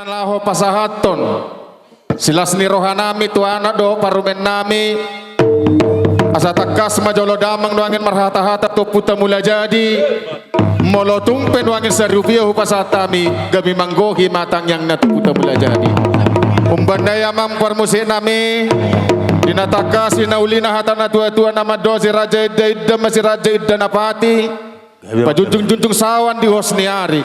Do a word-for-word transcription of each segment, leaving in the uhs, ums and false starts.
laho pasahathon silas ni rohanami tu anak dohot parumaennami. Asa tangkas ma jolo damang nuaeng marhata-hata tu Ompunta Mulajadi. Molo tung pe nuaeng sarupiah hupasahat hami, gabe manggohi ma tangiangna tu Ompunta Mulajadi. Umbahen na i amang parmusiknami, di na tangkas i na ulina hata na tua-tua na mandok: Si raja inda-inda ma si raja inda na pati, pajunjung-junjung saoan di ulos ni ari,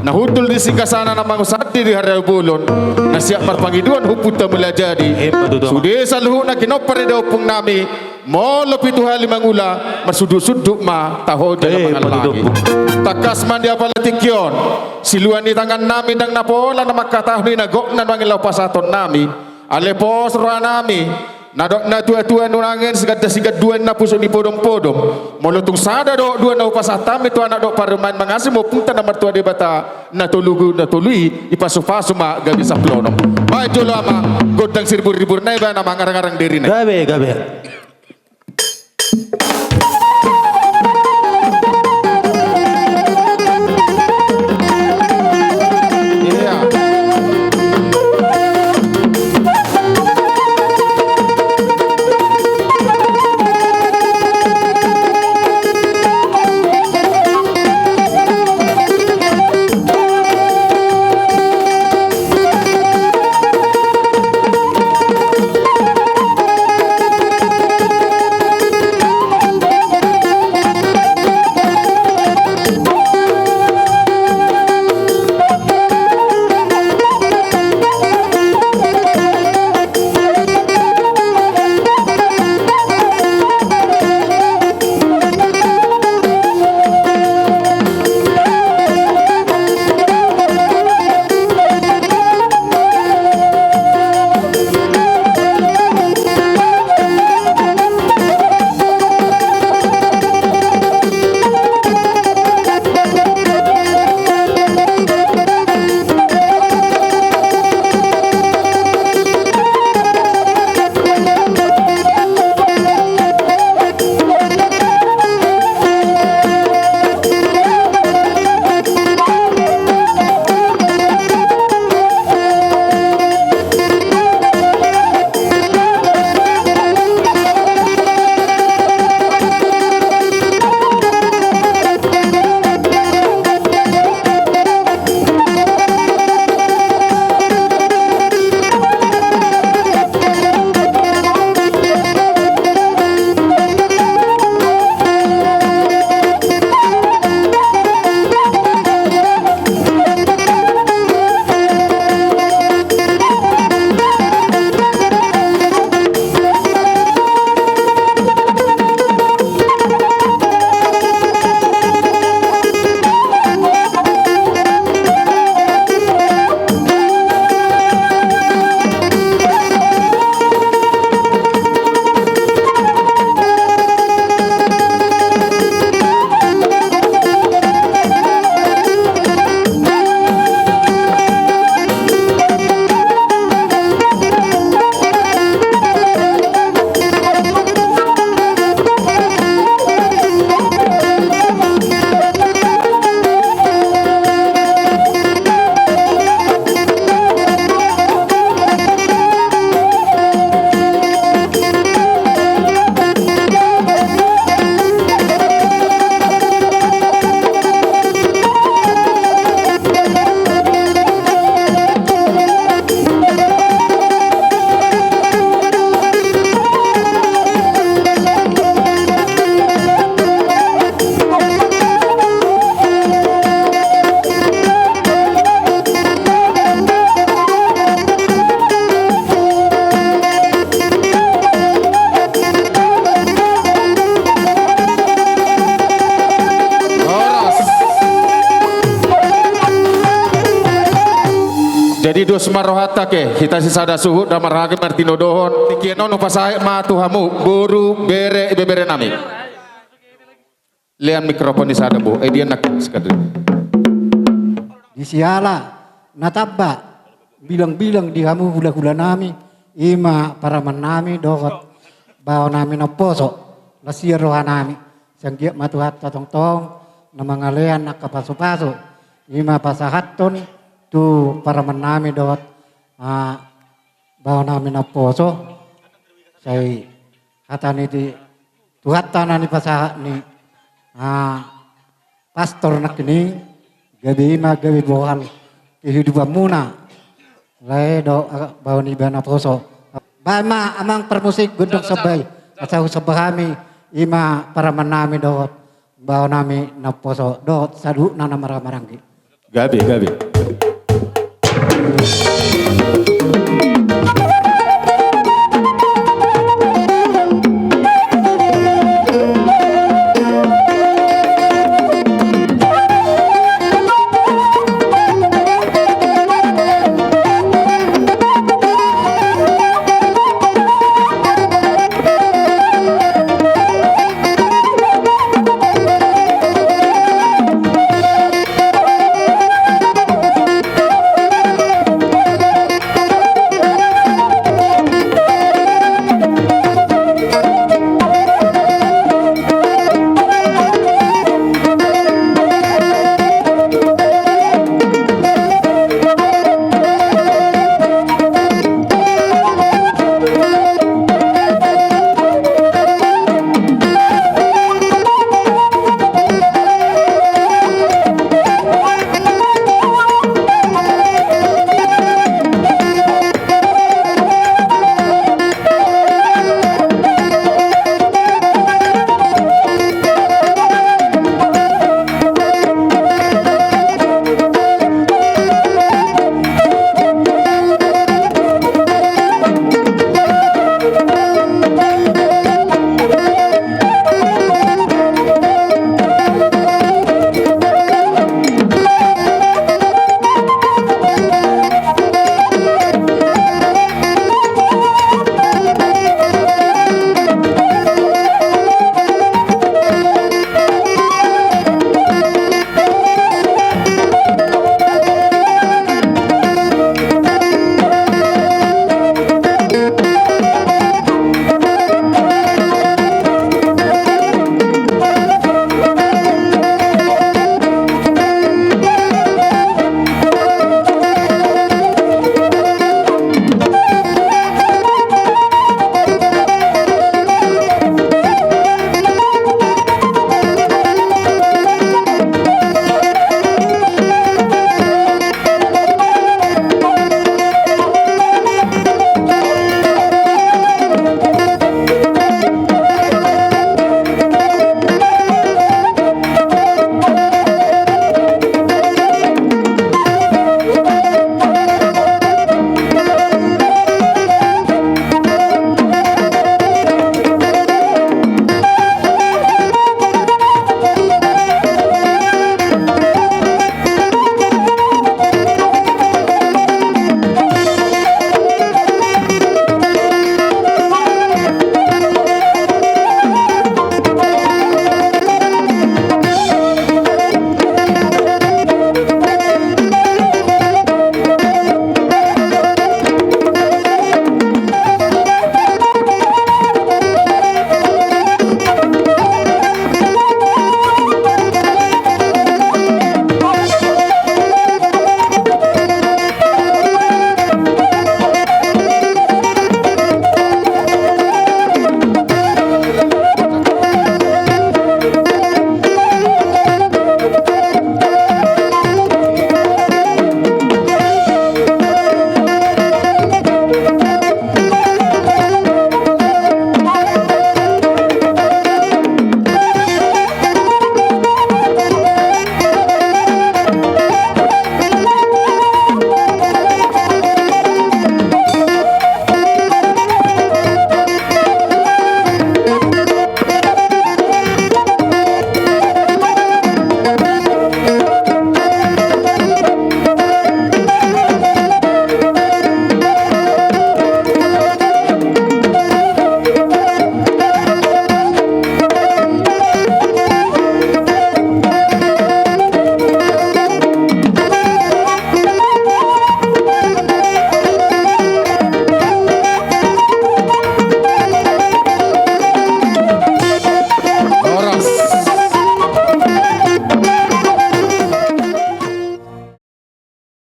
na hundul di singgasana na mangusandi di harabulan, na siap marpangidoan Ompunta Mulajadi. Emma tutu, amang. Sude saluhutna pinompar ni daompung nami, molo pitu hali mangula, marsundut-sundut ma taho jala mangallangi. Emma tutu, amang. Tangkas ma di apala tingki on, siluan ni tangan nami ndang na pola na mangkatahon i na gok na nuaeng laho pasahaton nami. Alai pos roha nami, na dok na tua-tua nuaeng siganda-siganduan na pusuk ni podom-podom. Molo tung sada dohot dua na hupasahat hami tu anak dohot parumaen, mangasi ma Ompunta na martua Debata na tolu, na tolu i, dipasu-pasu ma gabe sampulu onom. Baen jolo amang gondang siribur-ribur na i, baen amang arang-arang derina i. Gabe, gabe. Horas. Jadi dos ma rohanta, ke hita sisada suhut, da marhage martinodohon. Tingki on hupasahat ma tu hamu boru, bere, ibebere nami. Lean mikrofon i sada, bo. Eh, dia nak sekadar. Di siala na tamba bilang-bilang di hamu hula-hula nami, i ma parumaen nami dohot baoa nami na umposo, las ia roha nami. Sai anggiat ma Tuhanta tongtong na mangalean angka pasu-pasu, i ma pasahathon tu parumaennami dohot, ah, baonami naposo. Sai hata ni Tuhanta na nipasahat ni, ah, pastor nangkining, gabe i ma gabe bohal kehidupanmuna. Lae do, ah, baon iba naposo. Baen ma amang parmusik gondang somba i, asa husomba hami, i ma parumaennami dohot baonami naposo dohot saluhutna na marhahamaranggi. Gabe, gabe.